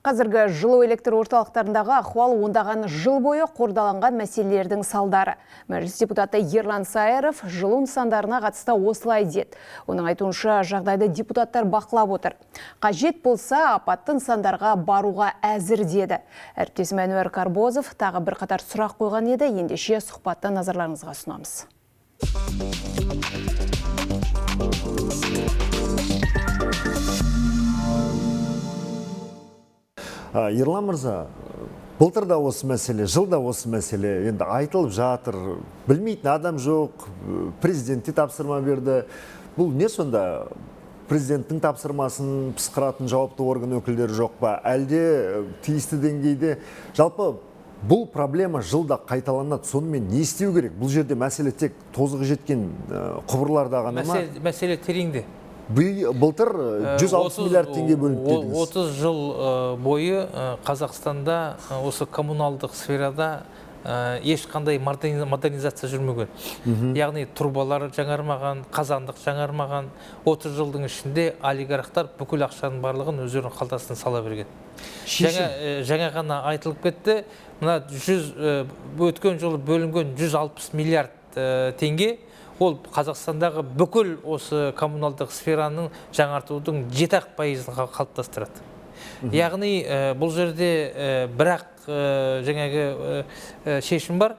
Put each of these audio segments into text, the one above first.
Қазіргі жылу электр орталықтарындағы ахуал ондаған жыл бойы қордаланған мәселелердің салдары. Мәжіліс депутаты Ерлан Сайыров жылу нысандарына қатысты осылай деді. Оның айтуынша, жағдайды депутаттар бақылап отыр. Қажет болса, апатты нысандарға баруға әзір деді. Әріптесім Әнуар Карбозов тағы бірқатар сұрақ қойған еді, ендеше сұхбатты назарларыңызға ұсынамыз. Ерлан мырза, былтыр да осы мәселе, жылда осы мәселе енді айтылып жатыр, білмейтін адам жоқ, президент те тапсырма берді. Бұл не сонда? Президенттің тапсырмасын пысқыратын жауапты орган өкілдері жоқ па? Әлде тиісті деңгейде жалпы бұл проблема жылда қайталанады, сонымен не істеу керек? Бұл жерде мәселе тек тозығы жеткен құбырларда ғана ма? Мәселе тереңде. Былтыр 160 миллиард теңге бөлінді дедіңіз. 30 жыл бойы Қазақстанда осы коммуналдық сферада ешқандай модернизация жүрмеген. Яғни трубалар жаңармаған, қазандық жаңармаған. 30 жылдың ішінде олигархтар бүкіл ақшаның барлығын өздерінің қалтасына сала берген. Жаңа ғана айтылып кетті, мына өткен жылы бөлінген 160 миллиард теңге ол Қазақстандағы бүкіл осы коммуналдық сфераның жаңартудың 7% қалыптастырады. Яғни бұл жерде бірақ жаңағы шешім бар,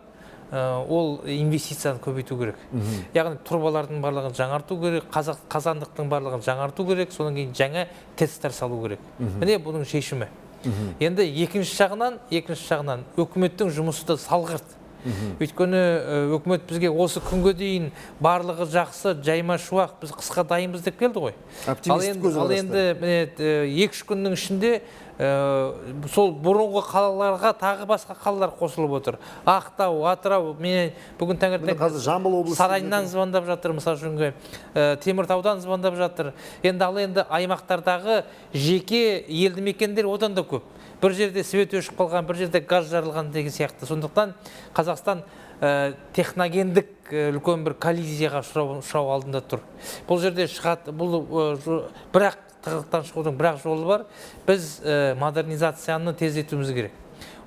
ол инвестицияны көбейту керек. Яғни трубалардың барлығын жаңарту керек, қазандықтың барлығын жаңарту керек, содан кейін жаңа ТЭЦ-тер салу керек. Міне бұның шешімі. Енді екінші жағынан үкіметтің жұмысы да салғырт. Өйткені үкімет бізге осы күнге дейін барлығы жақсы, жайма шуақ, біз қысқа дайынбыз деп келді ғой. Ал енді міне 2-3 күннің ішінде сол бұрынғы қалаларға тағы басқа қалалар қосылып отыр. Ақтау, Атырау, мен бүгін таңертең Жамбыл облысы Сарайынан звондап жатыр, мысалы үшін, Теміртаудан звондап жатыр. Енді ал енді аймақтардағы жеке елді мекендер одан да көп. Бір жерде свет өшіп қалған, бір жерде газ жарылған деген сияқты. Сондықтан Қазақстан техногендік үлкен бір коллизияға ұшырау алдында тұр. Бұл жерде шығады, бұл бірақ тығырықтан шығудың бірақ жолы бар. Біз модернизацияны тездетуіміз керек.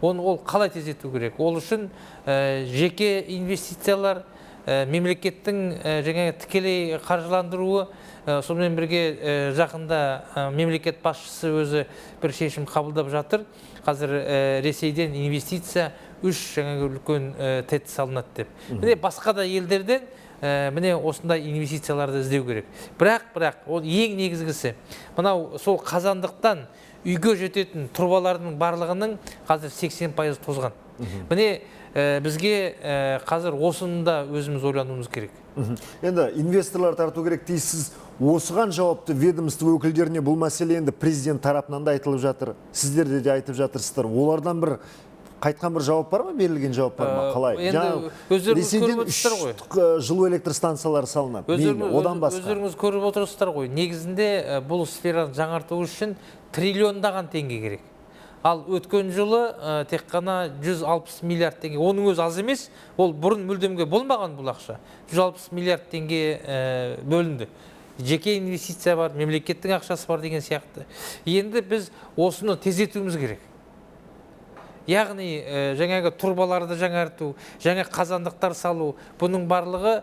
Оны ол қалай тездету керек? Ол үшін жеке инвестициялар, мемлекеттің жаңағы тікелей қаржыландыруы, сонымен бірге жақында мемлекет басшысы өзі бір шешім қабылдап жатыр. Қазір Ресейден инвестиция 3 жаңағы үлкен ТЭЦ салынады деп. Міне басқа да елдерден міне осындай инвестицияларды іздеу керек. Бірақ ол ең негізгісі мынау сол қазандықтан үйге жететін трубалардың барлығының қазір 80% тозған. Міне бізге қазір осыны да өзіміз ойлануымыз керек. Енді инвесторлар тарту керек дейсіз. Осыған жауапты ведомство өкілдеріне бұл мәселе енді президент тарапынан да айтылып жатыр. Сіздер де айтып жатырсыздар. Олардан бір қайтқан бір жауап бар ма, берілген жауап бар ма, қалай? Енді өздеріңіз көріп отырсыздар ғой. Жылу электр станциялары салынады. Одан басқа. Өздеріңіз көріп отырсыздар ғой. Негізінде бұл сфераны жаңарту үшін триллиондаған теңге керек. Ал өткен жылы тек қана 160 миллиард теңге, оның өзі аз емес, ол бұрын мүлдемге болмаған бұл ақша. 160 миллиард теңге бөлінді. Жеке инвестиция бар, мемлекеттің ақшасы бар деген сияқты. Енді біз осыны тездетуіміз керек. Яғни жаңағы трубаларды жаңарту, жаңа қазандықтар салу, бұның барлығы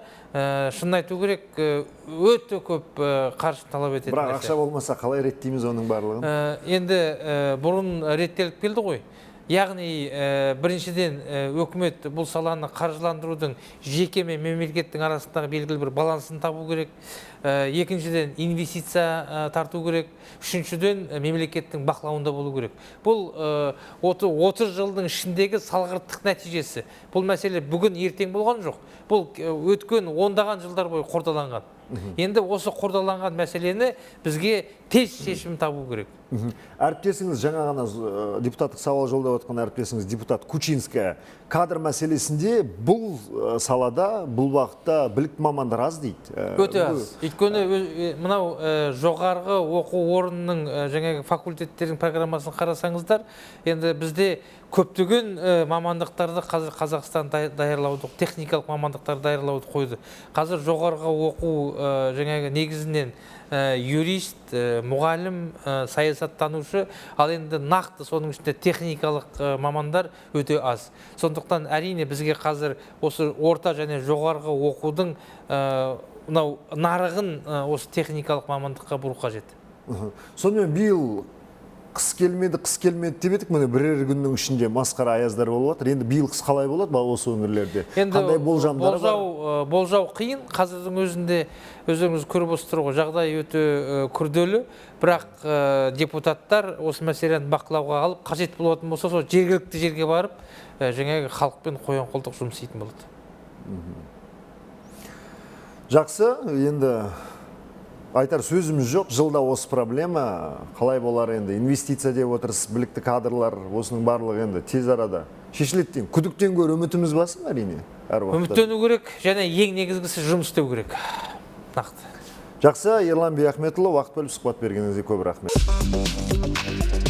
шынын айту керек, өте көп қаржы талап ететін. Бірақ ақша болмаса қалай реттейміз оның барлығын? Енді бұрын реттеліп келді ғой. Яғни біріншіден үкімет бұл саланы қаржыландырудың жеке мен мемлекеттің арасындағы белгілі бір балансын табу керек. Екіншіден инвестиция тарту керек. Үшіншіден мемлекеттің бақылауында болу керек. Бұл 30 жылдың ішіндегі салғырттық нәтижесі. Бұл мәселе бүгін ертең болған жоқ. Бұл өткен ондаған жылдар бойы қордаланған. Енді осы қордаланған мәселені бізге тез шешім табу керек. Әріптесіңіз, жаңа ғана депутаттық сауал жолдап отқан әріптесіңіз депутат Кучинская кадр мәселесінде бұл салада, бұл бағытта білікті мамандар аз дейді. Өте аз. Өйткені мынау жоғарғы оқу орнының жаңағы факультеттердің программасын қарасаңыздар, енді бізде көптеген мамандықтарды қазір Қазақстан даярлауды, техникалық мамандықтарды даярлауды қойды. Қазір жоғарғы оқу жаңағы негізінен юрист, мұғалім, саясат Саясаттанушы, ал енді нақты соның ішінде техникалық мамандар өте аз. Сондықтан, әрине, бізге қазір осы орта және жоғарғы оқудың мынау нарығын осы техникалық мамандыққа бұру қажет. Сонымен, биыл қыс келмеді, қыс келмеді деп едік, міне, бірер күннің ішінде масқара аяздар болып жатыр. Енді биыл қыс қалай болады осы өңірлерде? Енді қандай болжамдар бар? Болжау қиын. Қазірдің өзінде өздеріңіз көріп отырсыздар ғой, жағдай өте күрделі. Бірақ депутаттар осы мәселені бақылауға алып, қажет болатын болса, сол жергілікті жерге барып, жаңағы халықпен қоян қолтық жұмыс істейтін болады. Жақсы, енді айтар сөзіміз жоқ. Жылда осы проблема қалай болар енді? Инвестиция деп отырсыз, білікті кадрлар, осының барлығы енді тез арада шешіледі деген күдіктен гөрі үмітіміз басым, әрине, әр уақытта. Үміттену керек және ең негізгісі, жұмыс істеу керек нақты. Жақсы, Ерлан Биахметұлы, уақыт бөліп сұхбат бергеніңізге көп рахмет.